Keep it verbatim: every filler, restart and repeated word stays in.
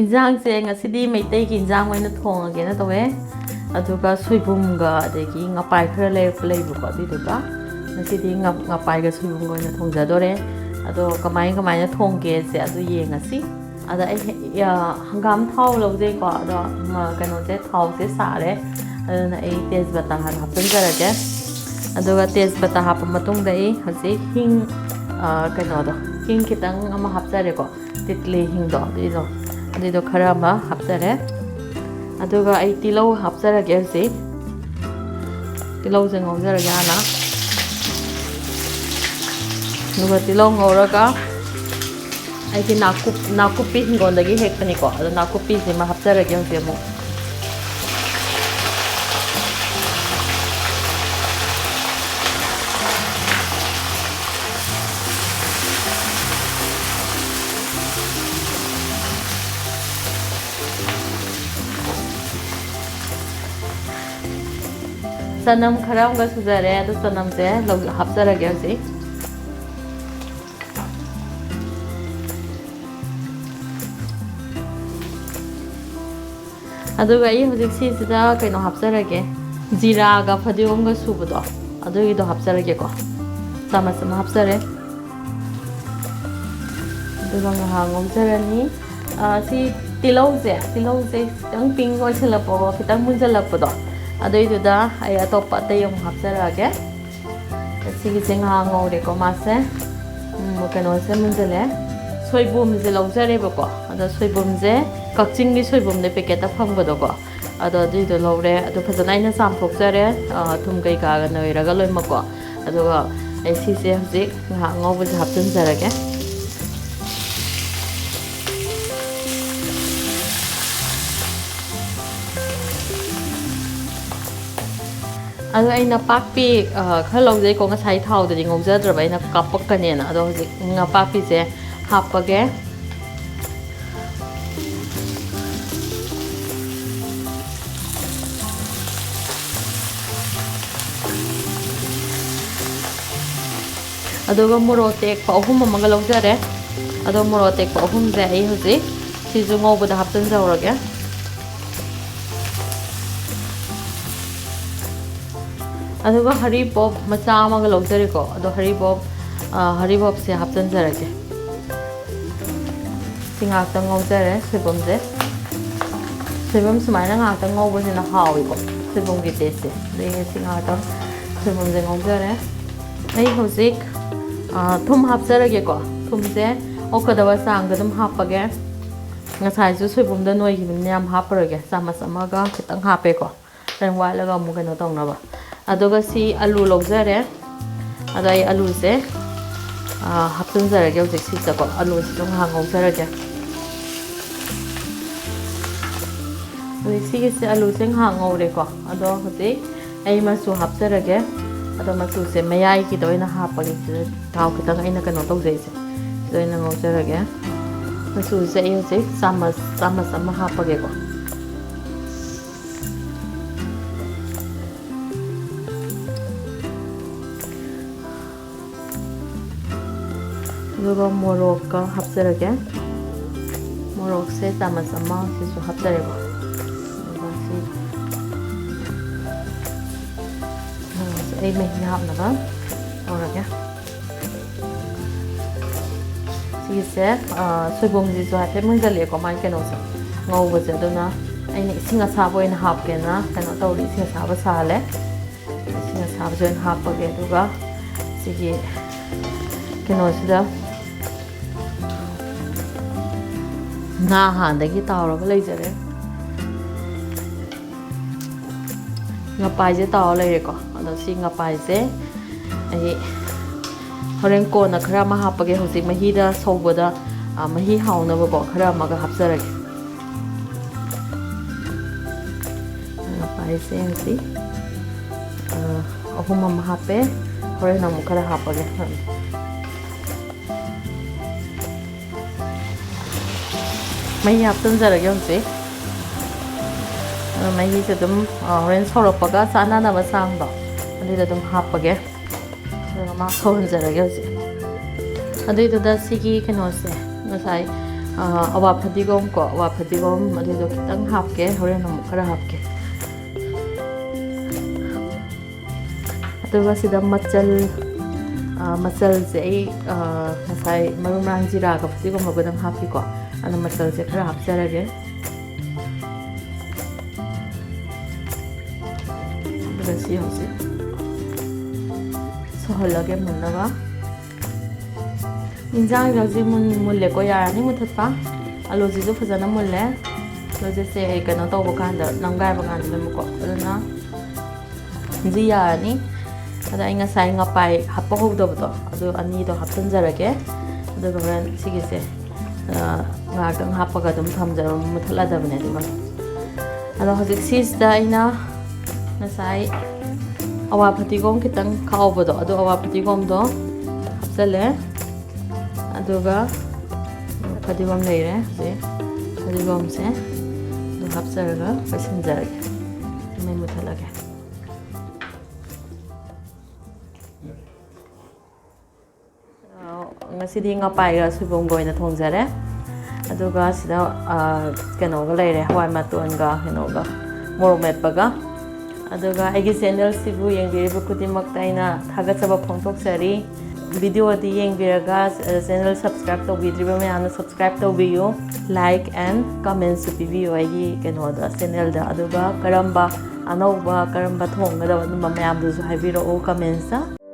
ꯏꯟꯖꯥꯡꯁꯦ ꯉꯁꯤꯗꯤ ꯃꯩꯇꯩꯒꯤ ꯏꯟꯖꯥꯡ ꯑꯣꯏꯅ ꯊꯣꯡꯉꯒꯦꯅ ꯇꯧꯋꯦ꯫ ꯑꯗꯨꯒ ꯁꯣꯏꯕꯨꯝꯒ ꯑꯗꯒꯤ ꯉꯄꯥꯏ ꯈꯔ ꯂꯩꯔꯛꯄ ꯂꯩꯕꯀꯣ, ꯑꯗꯨꯏꯗꯨꯒ ꯉꯁꯤꯗꯤ ꯉ-, ꯉꯄꯥꯏꯒ ꯁꯣꯏꯕꯨꯝꯒ ꯑꯣꯏꯅ ꯊꯣꯡꯖꯗꯣꯔꯦ꯫ ꯑꯗꯣ ꯀꯃꯥꯏ ꯀꯃꯥꯏꯅ ꯊꯣꯡꯒꯦꯁꯦ ꯑꯗꯨ ꯌꯦꯡꯉꯁꯤ꯫ ꯑꯗ ꯑꯩ ꯍꯦ-, ꯌꯥ-, ꯍꯪꯒꯥꯝ ꯊꯥꯎ ꯂꯧꯖꯩꯀꯣ꯫ ꯑꯗꯣ ꯃ-, ꯀꯩꯅꯣꯁꯦ, ꯊꯥꯎꯁꯦ ꯁꯥꯔꯦ꯫ ꯑꯗꯨꯅ ꯑꯩ ꯇꯦꯖꯄꯇꯥ ꯍꯥꯟꯅ ꯍꯥꯞꯆꯤꯟꯖꯔꯒꯦ꯫ ꯑꯗꯨꯒ ꯇꯦꯖꯄꯇꯥ ꯍꯥꯞꯄ ꯃꯇꯨꯡꯗ ꯑꯩ ꯍꯧꯖꯤꯛ ꯍꯤꯡ, ꯑ, ꯀꯩꯅꯣꯗꯣ, ꯍꯤꯡ ꯈꯤꯇꯪ ꯑꯃ ꯍꯥꯞꯆꯔꯦꯀꯣ꯫ ꯇꯤꯠꯂꯤ ꯍꯤꯡꯗꯣ, ꯑꯗꯨꯏꯗꯣ, ꯑꯗꯨꯏꯗꯣ ꯈꯔ ꯑꯃ ꯍꯥꯞꯆꯔꯦ꯫ ꯑꯗꯨꯒ ꯑꯩ ꯇꯤꯜꯍꯧ ꯍꯥꯞꯆꯔꯒꯦ ꯍꯧꯖꯤꯛ꯫ ꯇꯤꯜꯍꯧꯁꯦ ꯉꯧꯖꯔꯒꯦ ꯍꯥꯟꯅ꯫ ꯑꯗꯨꯒ ꯇꯤꯜꯍꯧ ꯉꯧꯔꯒ ꯑꯩꯒꯤ ꯅꯥꯀꯨꯞ-, ꯅꯥꯀꯨꯞꯄꯤ ꯍꯤꯡꯒꯣꯜꯗꯒꯤ ꯍꯦꯛꯄꯅꯤꯀꯣ, ꯑꯗꯣ ꯅꯥꯀꯨꯞꯄꯤꯁꯤꯃ ꯍꯥꯞꯆꯔꯒꯦ ꯍꯧꯖꯤꯛ ꯑꯃꯨꯛ꯫ ꯆꯅꯝ ꯈꯔ ꯑꯃꯒ ꯁꯨꯖꯔꯦ, ꯑꯗꯨ ꯆꯅꯝꯁꯦ ꯂꯧ-, ꯍꯥꯞꯆꯔꯒꯦ ꯍꯧꯖꯤꯛ꯫ ꯑꯗꯨꯒ ꯑꯩ ꯍꯧꯖꯤꯛ ꯁꯤꯁꯤꯗ ꯀꯩꯅꯣ ꯍꯥꯞꯆꯔꯒꯦ, ꯖꯤꯔꯥꯒ ꯐꯗꯤꯒꯣꯝꯒ ꯁꯨꯕꯗꯣ, ꯑꯗꯨꯒꯤꯗꯣ ꯍꯥꯞꯆꯔꯒꯦꯀꯣ꯫ ꯆꯥꯃꯁ ꯑꯃ ꯍꯥꯞꯆꯔꯦ꯫ ꯑꯗꯨꯒ ꯉꯥꯏꯍꯥꯛ ꯉꯧꯖꯔꯅꯤ꯫ ꯑ, ꯁꯤ ꯇꯤꯜꯍꯧꯁꯦ, ꯇꯤꯜꯍꯧꯁꯦ ꯈꯤꯇꯪ ꯄꯤꯡ ꯑꯣꯏꯁꯤꯜꯂꯛꯄꯀꯣ, ꯈꯤꯇꯪ ꯃꯨꯟꯖꯜꯂꯛꯄꯗꯣ, ꯑꯗꯨꯏꯗꯨꯗ ꯑꯩ ꯑꯇꯣꯞꯄ ꯑꯇꯩ ꯑꯃꯨꯛ ꯍꯥꯞꯆꯔꯛꯑꯒꯦ꯫ ꯁꯤꯒꯤꯁꯦ ꯉꯥꯏꯍꯥꯛ ꯉꯧꯔꯦꯀꯣ ꯃꯥꯁꯦ꯫ ꯎꯝ, ꯀꯩꯅꯣꯁꯦ ꯃꯨꯟꯖꯜꯂꯦ꯫ ꯁꯣꯏꯕꯨꯝꯁꯦ ꯂꯧꯖꯔꯦꯕꯀꯣ꯫ ꯑꯗꯣ ꯁꯣꯏꯕꯨꯝꯁꯦ ꯀꯛꯆꯤꯡꯒꯤ ꯁꯣꯏꯕꯨꯝꯅꯦ, ꯄꯦꯀꯦꯠꯇ ꯐꯪꯕꯗꯣꯀꯣ꯫ ꯑꯗꯣ ꯑꯗꯨꯏꯗꯣ ꯂꯧꯔꯦ꯫ ꯑꯗꯣ ꯐꯖꯅ ꯑꯩꯅ ꯆꯥꯝꯊꯣꯛꯆꯔꯦ, ꯑ, ꯊꯨꯝ ꯀꯩꯀꯥꯒ ꯅꯣꯏꯔꯒ ꯂꯣꯏꯅꯃꯛꯀꯣ꯫ ꯑꯗꯨꯒ ꯑꯩ ꯁꯤꯁꯦ ꯍꯧꯖꯤꯛ ꯉꯥꯏꯍꯥꯛ ꯉꯧꯕꯁꯦ ꯍꯥꯞꯆꯤꯟꯖꯔꯒꯦ꯫ ꯑꯗꯣ ꯑꯩ ꯅꯄꯥꯛꯄꯤ, ꯑ, ꯈꯔ ꯂꯧꯖꯩꯀꯣ, ꯉꯁꯥꯏ ꯊꯥꯎꯗꯗꯤ ꯉꯧꯖꯗ꯭ꯔꯕ, ꯑꯩꯅ ꯀꯥꯞꯄꯛꯀꯅꯦꯅ꯫ ꯑꯗꯣ ꯍꯧꯖꯤꯛ ꯅꯄꯥꯛꯄꯤꯁꯦ ꯍꯥꯞꯄꯒꯦ꯫ ꯑꯗꯨꯒ ꯃꯣꯔꯣꯛ ꯑꯇꯦꯛꯄ ꯑꯍꯨꯝ ꯑꯃꯒ ꯂꯧꯖꯔꯦ꯫ ꯑꯗꯣ ꯃꯣꯔꯣꯛ ꯑꯇꯦꯛꯄ ꯑꯍꯨꯝꯁꯦ ꯑꯩ ꯍꯧꯖꯤꯛ ꯁꯤꯁꯨ ꯉꯧꯕꯗ ꯍꯥꯞꯆꯤꯟꯖꯍꯧꯔꯒꯦ꯫ ꯑꯗꯨꯒ ꯍꯔꯤꯕꯣꯞ ꯃꯆꯥ ꯑꯃꯒ ꯂꯧꯖꯔꯦꯀꯣ꯫ ꯑꯗꯣ ꯍꯔꯤꯕꯣꯞ, ꯑ, ꯍꯔꯤꯕꯣꯞꯁꯦ ꯍꯥꯞꯆꯤꯟꯖꯔꯒꯦ꯫ ꯁꯤ ꯉꯥꯛꯇꯪ ꯉꯧꯖꯔꯦ ꯁꯣꯏꯕꯨꯝꯁꯦ꯫ ꯁꯣꯏꯕꯨꯝ ꯁꯨꯃꯥꯏꯅ ꯉꯥꯛꯇꯪ ꯉꯧꯕꯁꯤꯅ ꯍꯥꯎꯋꯤꯀꯣ, ꯁꯣꯏꯕꯨꯝꯒꯤ ꯇꯦꯁꯁꯦ꯫ ꯑꯗꯒꯤ ꯁꯤ ꯉꯥꯛꯇꯪ ꯁꯣꯏꯕꯨꯝꯁꯦ ꯉꯧꯖꯔꯦ꯫ ꯑꯩ ꯍꯧꯖꯤꯛ, ꯑ, ꯊꯨꯝ ꯍꯥꯞꯆꯔꯒꯦꯀꯣ꯫ ꯊꯨꯝꯁꯦ ꯑꯣꯛꯀꯗꯕ ꯆꯥꯡꯗ ꯑꯗꯨꯝ ꯍꯥꯞꯄꯒꯦ꯫ ꯉꯁꯥꯏꯁꯨ ꯁꯣꯏꯕꯨꯝꯗ ꯅꯣꯏꯈꯤꯕꯅꯤꯅ ꯌꯥꯝ ꯍꯥꯞꯄꯔꯣꯏꯒꯦ, ꯆꯥꯃꯁ ꯑꯃꯒ ꯈꯤꯇꯪ ꯍꯥꯞꯄꯦꯀꯣ, ꯍꯣꯔꯦꯟ ꯋꯥꯠꯂꯒ ꯑꯃꯨꯛ ꯀꯩꯅꯣ ꯇꯧꯅꯕ꯫ ꯑꯗꯨꯒ ꯁꯤ ꯑꯂꯨ ꯂꯧꯖꯔꯦ꯫ ꯑꯗꯣ ꯑꯩ ꯑꯂꯨꯁꯦ, ꯑ, ꯍꯥꯞꯆꯤꯟꯖꯔꯒꯦ ꯍꯧꯖꯤꯛ ꯁꯤꯗꯀꯣ꯫ ꯑꯂꯨꯁꯤꯁꯨ ꯉꯥꯏꯍꯥꯛ ꯉꯧꯖꯔꯒꯦ꯫ ꯍꯧꯖꯤꯛ ꯁꯤꯒꯤꯁꯦ ꯑꯂꯨꯁꯦ ꯉꯥꯏꯍꯥꯛ ꯉꯧꯔꯦꯀꯣ꯫ ꯑꯗꯣ ꯍꯧꯖꯤꯛ ꯑꯩ ꯃꯆꯨ ꯍꯥꯞꯆꯔꯒꯦ꯫ ꯑꯗꯣ ꯃꯆꯨꯁꯦ ꯃꯌꯥꯏꯒꯤꯗ ꯑꯣꯏꯅ ꯍꯥꯞꯄꯒꯦ꯫ ꯁꯤꯗ ꯊꯥꯎ ꯈꯤꯇꯪ ꯑꯩꯅ ꯀꯩꯅꯣ ꯇꯧꯖꯩꯁꯦ, ꯁꯤꯗ ꯑꯣꯏꯅ ꯉꯧꯖꯔꯒꯦ꯫ ꯃꯆꯨꯁꯦ ꯑꯩ ꯍꯧꯖꯤꯛ ꯆꯥꯃꯁ, ꯆꯥꯃꯁ ꯑꯃ ꯍꯥꯞꯄꯒꯦꯀꯣ꯫ ꯑꯗꯨꯒ ꯃꯣꯔꯣꯛꯀ ꯍꯥꯞꯆꯔꯒꯦ꯫ ꯃꯣꯔꯣꯛꯁꯦ ꯆꯥꯃꯁ ꯑꯃ ꯁꯤꯁꯨ ꯍꯥꯞꯆꯔꯦꯀꯣ꯫ ꯑꯗꯨꯒ ꯁꯤ ꯃꯣꯔꯣꯛꯁꯦ ꯑꯩ ꯃꯍꯤ ꯍꯥꯞꯅꯕ ꯇꯧꯔꯒꯦ꯫ ꯁꯤꯒꯤꯁꯦ, ꯑ, ꯁꯣꯏꯕꯨꯝꯁꯤꯁꯨ ꯍꯥꯏꯐꯦꯠ ꯃꯨꯟꯖꯜꯂꯛꯑꯦꯀꯣ, ꯃꯥꯒꯤ ꯀꯩꯅꯣꯁꯦ ꯉꯧꯕꯁꯦ꯫ ꯑꯗꯨꯅ ꯑꯩꯅ ꯏꯁꯤꯡ ꯑꯁꯥꯕ ꯑꯣꯏꯅ ꯍꯥꯞꯀꯦꯅ ꯀꯩꯅꯣ ꯇꯧꯔꯤ, ꯏꯁꯤꯡ ꯑꯁꯥꯕ ꯁꯥꯍꯜꯂꯦ꯫ ꯏꯁꯤꯡ ꯑꯁꯥꯕꯁꯦ ꯑꯣꯏꯅ ꯍꯥꯞꯄꯒꯦ꯫ ꯑꯗꯨꯒ ꯁꯤꯒꯤ ꯀꯩꯅꯣꯁꯤꯗ ꯉꯥ ꯍꯥꯟꯅꯗꯒꯤ ꯇꯥꯎꯔꯒ ꯂꯩꯖꯔꯦ꯫ ꯉꯄꯥꯏꯁꯦ ꯇꯥꯎꯔ ꯂꯩꯔꯦꯀꯣ꯫ ꯑꯗꯣ ꯁꯤ ꯉꯄꯥꯏꯁꯦ ꯑꯩ ꯍꯣꯔꯦꯟ ꯀꯣꯟꯅ ꯈꯔ ꯑꯃ ꯍꯥꯞꯄꯒꯦ꯫ ꯍꯧꯖꯤꯛ ꯃꯍꯤꯗ ꯁꯧꯕꯗ, ꯑ, ꯃꯍꯤ ꯍꯥꯎꯅꯕꯀꯣ ꯈꯔ ꯑꯃꯒ ꯍꯥꯞꯆꯔꯒꯦ꯫ ꯉꯄꯥꯏꯁꯦ ꯍꯧꯖꯤꯛ, ꯑ, ꯑꯍꯨꯝ ꯑꯃ ꯍꯥꯞꯄꯦ꯫ ꯍꯣꯔꯦꯟ ꯑꯃꯨꯛ ꯈꯔ ꯍꯥꯞꯄꯒꯦ꯫ ꯃꯍꯤ ꯍꯥꯞꯆꯤꯟꯖꯔꯒꯦ ꯍꯧꯖꯤꯛ꯫ ꯑꯗꯣ ꯃꯍꯤꯁꯦ ꯑꯗꯨꯝ, ꯑ, ꯍꯣꯔꯦꯟ ꯁꯧꯔꯛꯄꯒ ꯆꯥꯟꯅꯅꯕ ꯆꯥꯡꯗꯣ ꯑꯗꯨꯗ ꯑꯗꯨꯝ ꯍꯥꯞꯄꯒꯦ꯫ ꯑꯗꯨꯒ ꯃꯥ ꯁꯧꯍꯟꯖꯔꯒꯦ ꯍꯧꯖꯤꯛ꯫ ꯑꯗꯨꯏꯗꯨꯗ ꯁꯤꯒꯤ ꯀꯩꯅꯣꯁꯦ, ꯉꯁꯥꯏ ꯑꯋꯥ ꯐꯗꯤꯒꯣꯝ ꯀꯣ, ꯑꯋꯥ ꯐꯗꯤꯒꯣꯝ ꯑꯗꯨꯗꯣ ꯈꯤꯇꯪ ꯍꯥꯞꯀꯦ, ꯍꯣꯔꯦꯟ ꯑꯃꯨꯛ ꯈꯔ ꯍꯥꯞꯀꯦ꯫ ꯑꯗꯨꯒ ꯁꯤꯗ ꯃꯆꯜ, ꯃꯆꯜꯁꯦ ꯑꯩ ꯉꯁꯥꯏ ꯃꯔꯨ ꯃꯔꯥꯡ ꯖꯤꯔꯥꯒ ꯐꯗꯤꯒꯣꯝꯒꯗꯪ ꯍꯥꯞꯄꯤꯀꯣ꯫ ꯑꯗꯣ ꯃꯆꯜꯁꯦ ꯈꯔ ꯍꯥꯞꯆꯔꯒꯦ꯫ ꯑꯗꯨꯒ ꯁꯤ ꯍꯧꯖꯤꯛ ꯁꯧꯍꯜꯂꯒꯦ ꯃꯨꯟꯅꯕ꯫ ꯏꯟꯖꯥꯡꯁꯦ ꯍꯧꯖꯤꯛ ꯃꯨꯜꯂꯦꯀꯣ, ꯌꯥꯔꯅꯤ ꯃꯨꯊꯠꯄ꯫ ꯑꯂꯨꯁꯤꯁꯨ ꯐꯖꯅ ꯃꯨꯜꯂꯦ꯫ ꯑꯂꯨꯁꯦ ꯀꯩꯅꯣ ꯇꯧꯕ ꯀꯥꯟꯗ, ꯅꯝꯒꯥꯏꯕ ꯀꯥꯟꯗ ꯑꯗꯨꯝꯀꯣ, ꯑꯗꯨꯅ ꯍꯧꯖꯤꯛ ꯌꯥꯔꯅꯤ꯫ ꯑꯗ ꯑꯩ ꯉꯁꯥꯏ ꯉꯄꯥꯏ ꯍꯥꯞꯄ ꯍꯧꯗꯕꯗꯣ, ꯑꯗꯨ ꯑꯅꯤꯗꯣ ꯍꯥꯞꯆꯤꯟꯖꯔꯒꯦ꯫ ꯑꯗꯨꯒ ꯍꯣꯔꯦꯟ ꯁꯤꯒꯤꯁꯦ ꯉꯥꯏꯍꯥꯛꯇꯪ ꯍꯥꯞꯄꯒ ꯑꯗꯨꯝ ꯊꯝꯖꯔꯒ ꯃꯨꯊꯠꯂꯗꯕꯅꯦ꯫ ꯑꯗꯨꯒ ꯑꯗꯣ ꯍꯧꯖꯤꯛ ꯁꯤꯁꯤꯗ ꯑꯩꯅ ꯉꯁꯥꯏ ꯑꯋꯥ ꯐꯗꯤꯒꯣꯝ ꯈꯤꯇꯪ ꯈꯥꯎꯕꯗꯣ, ꯑꯗꯨ ꯑꯋꯥ ꯐꯗꯤꯒꯣꯝꯗꯣ ꯍꯥꯞꯆꯜꯂꯦ꯫ ꯑꯗꯨꯒ ꯐꯗꯤꯒꯣꯝ ꯂꯩꯔꯦ ꯍꯧꯖꯤꯛ꯫ ꯐꯗꯤꯒꯣꯝꯁꯦ ꯑꯗꯨꯝ ꯍꯥꯞꯆꯔꯒ ꯂꯣꯏꯁꯤꯟꯖꯔꯒꯦ꯫ ꯃꯩ ꯃꯨꯊꯠꯂꯒꯦ꯫ ꯉꯁꯤꯗꯤ ꯉꯄꯥꯏꯒ ꯁꯣꯏꯕꯨꯝꯒ ꯑꯣꯏꯅ ꯊꯣꯡꯖꯔꯦ꯫ ꯑꯗꯨꯒ ꯁꯤꯗ ꯀꯩꯅꯣꯒ ꯂꯩꯔꯦ, ꯍꯋꯥꯏ ꯃꯇꯣꯟꯒ ꯀꯩꯅꯣꯒ, ꯃꯣꯔꯣꯛ ꯃꯦꯠꯄꯒ꯫ ꯑꯗꯨꯒ ꯑꯩꯒꯤ ꯆꯦꯅꯦꯜꯁꯤꯕꯨ ꯌꯦꯡꯕꯤꯔꯤꯕ ꯈꯨꯗꯤꯡꯃꯛꯇ ꯑꯩꯅ ꯊꯥꯒꯠꯆꯕ ꯐꯣꯡꯗꯣꯛꯆꯔꯤ꯫ ꯚꯤꯗꯤꯑꯣ ꯑꯗꯨ ꯌꯦꯡꯕꯤꯔꯒ ꯆꯦꯅꯦꯜ ꯁꯕꯁꯀ꯭ꯔꯥꯏꯕ ꯇꯧꯕꯤꯗ꯭ꯔꯤꯕ ꯃꯌꯥꯝꯅ ꯁꯕꯁꯀ꯭ꯔꯥꯏꯕ ꯇꯧꯕꯤꯌꯨ꯫ Like and comments ꯁꯨ ꯄꯤꯕꯤꯌꯨ ꯑꯩꯒꯤ ꯀꯩꯅꯣꯗ, ꯆꯦꯅꯦꯜꯗ꯫ ꯑꯗꯨꯒ ꯀꯔꯝꯕ ꯑꯅꯧꯕ, ꯀꯔꯝꯕ ꯊꯣꯡꯒꯗꯕ, ꯑꯗꯨꯝꯕ ꯃꯌꯥꯝꯗꯨꯁꯨ ꯍꯥꯏꯕꯤꯔꯛꯎ ꯀꯃꯦꯟꯁꯇ꯫